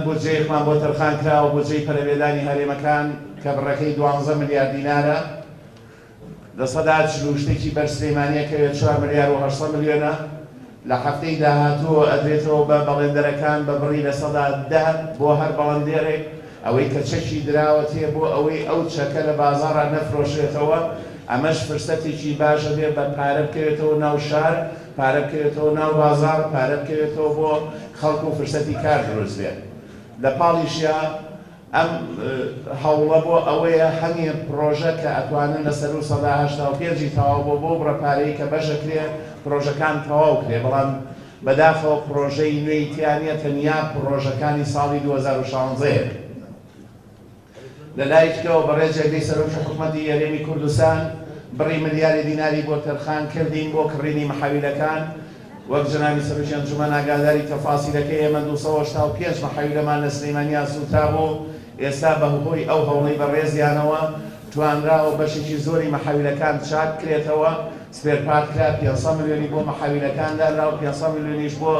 بودجەیەکمان بۆ تەرخان کراوە، بودجەی پەرەپێدانی هەرێمەکان کە بڕەکەی 12 ملیار دینارە، 40% و شتێکی بەر سلێمانییە کەوێت 4 ملیار و 800 ملیۆنە. لە هەفتەی داهاتووە ئەدرێتەوە بە بەڵێندەرەکان بە بڕی 10% بۆ هەر بەڵێندێرێک، ئەوەی کە چەکی دراوەتێ بۆ ئەوەی ئەو چەکە لە بازاڕا نەفرۆشرێتەوە. ئەمەش فرسەتێکی باشە بێ بە پارە بکەوێتەوە ناو شار، پارە بکەوێتەوە ناو بازاڕ، پارە بکەوێتەوە بۆ خەڵک و فرسەتی کار دروست بێ. لە پاڵیشیا ئەم هەوڵە بۆ ئەوەیە هەنێ پرۆژە کە ئەتوانن لە سەرو 85%ی تەواو بۆ بۆ بڕە پارەی کە بەشەکرێ پرۆژەکان تەواو کرێ، بەڵام بەداخەوە پرۆژەی نوێی تیا نییە، تەنیا پرۆژەکانی ساڵی 2016. لە لایەکەوە بەڕێز جێگری سەرۆکی حکومەتی هەرێمی کوردستان بڕی ملیاری دیناری بۆ تەرخان کردین بۆ کڕینی محەویلەکان. وەک جەنابی سەرۆکی ئەنجومەن ئاگاداری تەفاسیلەکەی ئێمە 285 محەویلەمان لە سلێمانیا سووتا بوو، ئێستا بەهۆی ئەو هەوڵەی بەڕێزیانەوە توانراوە بەشێکی زۆری محەویلەکان چاک کرێتەوە، spare part کرا، 500 ملیۆنی بۆ محەویلەکان دانرا و 500 ملیۆنیش بۆ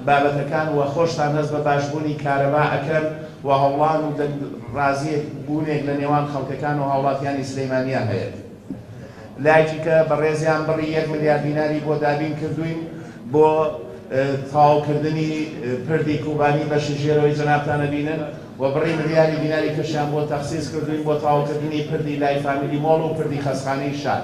بابەتەکان. و خۆشتان هەست بە باشبوونی کارەبا ئەکەن و هەوڵان و دەنگ ڕازیەک بوونێک لە نێوان خەڵکەکان و هاوڵاتیانی سلێمانیا هەیە. لایەکی کە بەڕێزیان بڕی 1 ملیار دیناری بۆ دابین کردوین بۆ تەواوکردنی پردی کوبانی بەشی ژێرەوەی جەنابتانە بینن، و بڕی ملیاری دیناری کەشیان بۆ تەخسیس کردوین بۆ تەواوکردنی پردی لای فامیلی مۆڵ و پردی خەسخانەی شار.